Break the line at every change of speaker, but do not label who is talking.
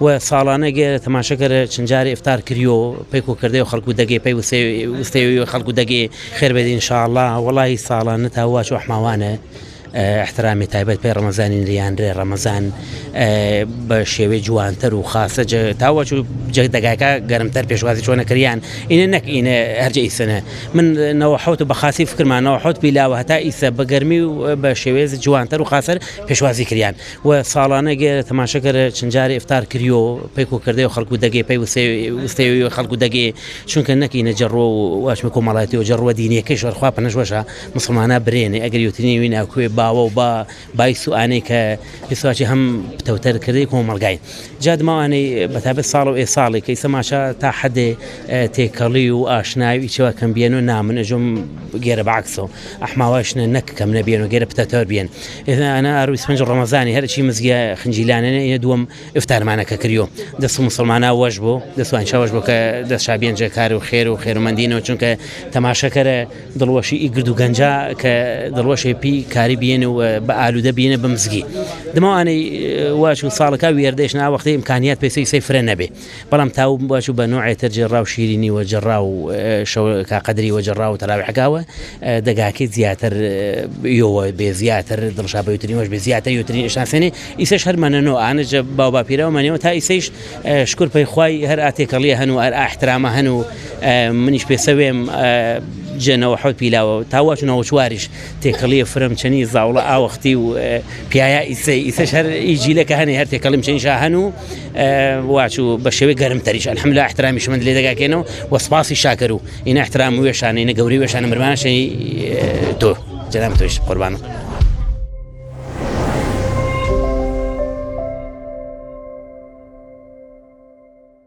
و ساڵانە گێرە تەماشە کەرە چەند جارێ ئیفتار کریۆ پەی کۆ کردەی و خەڵکو دەگێ پەی وستەیەوی و خەڵکو دەگێ خێر بێت ئینشاءاللە وەڵاهی ساڵانە تا واچ و ئەحماوانە احترامی تایبەت پێ ڕەمەزانی نریانرێ ڕەمەزان بە شێوەی جوانتر و خاصە تاوەچ و دەگاکە گەرمتر پێشوازی چۆنە کریان ئینە نەک ئینە هەرجە ئیسنە من نەوە حوت بە خاصی فکرمانەوە حوت پیلاوە هەتا ئیسە بە گەرمی و بە شێوێز جوانتر و خاصر پێشوازی کریان و ساڵانە گێرە تەماشە کەرە چەند جارێ ئیفتار کریۆ پەی کۆ کردەی و خەڵکو دەگێ پەی وستەیەوی و خەڵکو دەگێ چونکە نەکینە جەڕوە و واچمە کۆمەڵایەتی و جەڕوە دینیەکەی شەرخوا پەنەش وەشە مسلمانە برێنێ ئەگەر یوتنی وی ناکوێ باوە و با بای سوئانەی کە پێسواچی هەم پتەوتەر کردەی کۆمەڵگای جا دماوانەی بەتابەت ساڵ و ئێ ساڵی کە ئیسە ماشا تا حەدێ تێکەڵی و ئاشناوی ئیچەوە کەم بیەن و نامن ئەجۆم گێرە بەعکسەوە ئەحماواشنە نەک کەم نەبیەن و گێرە پتەتەر بیەن ئێستا ئەنا ئەرو 25 ڕەمەزانی هەرچی مزگە خنجیلانە ئینە دووەم ئفتارمانە کە کریۆ دەست مسلمانە وەش بۆ دەستوان چاوەش بۆ کە دەست شابیەنجە کار و خێر و خێرمەندینەوە چونکە تەماشەکەرە دڵوەشی ئی گرد و گەنجا کە دڵوەشێ پی کاری بیێن و بە ئالوودە بینە بە مزگی دماوانەی واچ و ساڵەکە وێردەش نا وەختی ئیمکانیات پێسی سەی فرە نەبێ بەڵام تاو باش و بە نوعێ تر جێڕا و شیرینی و جڕا و شەوەکە قەدری و جڕا و تەراویحەکەوە دەگاکەی زیاتر یۆوە بێ زیاتر دڵشا بە یوترین وەش بێ زیاتر یوترین ئشناسێنێ ئیسەش هەر مەنەنۆ ئانج باو باپیرەوە مەنەوە تا ئیسەیش شکر پەی خوای هەر ئاتێکەڵیە هەن و هەر ئاحترامە هەن و منیش پێسەوێم جەنەوە حوت پیلاوە تا واچنەوە چواریش تێکەڵیە فرەم چەنی زاوڵە ئاوەختی و پیایا ئیسەی ئیسەش هەر ئی جیلەکە هەنێ هەر تێکەڵیم چەنیشا هەن و واچوو بە شێوەی گەرمتەریش الحمدلله احترامیش من لێ دەگاکێنەوە و سپاسی شاکەر و ئینە احترام وێشانە ئینە گەورەی وێشانە مرمانە شەی تۆ جەناب تۆش قوربانم.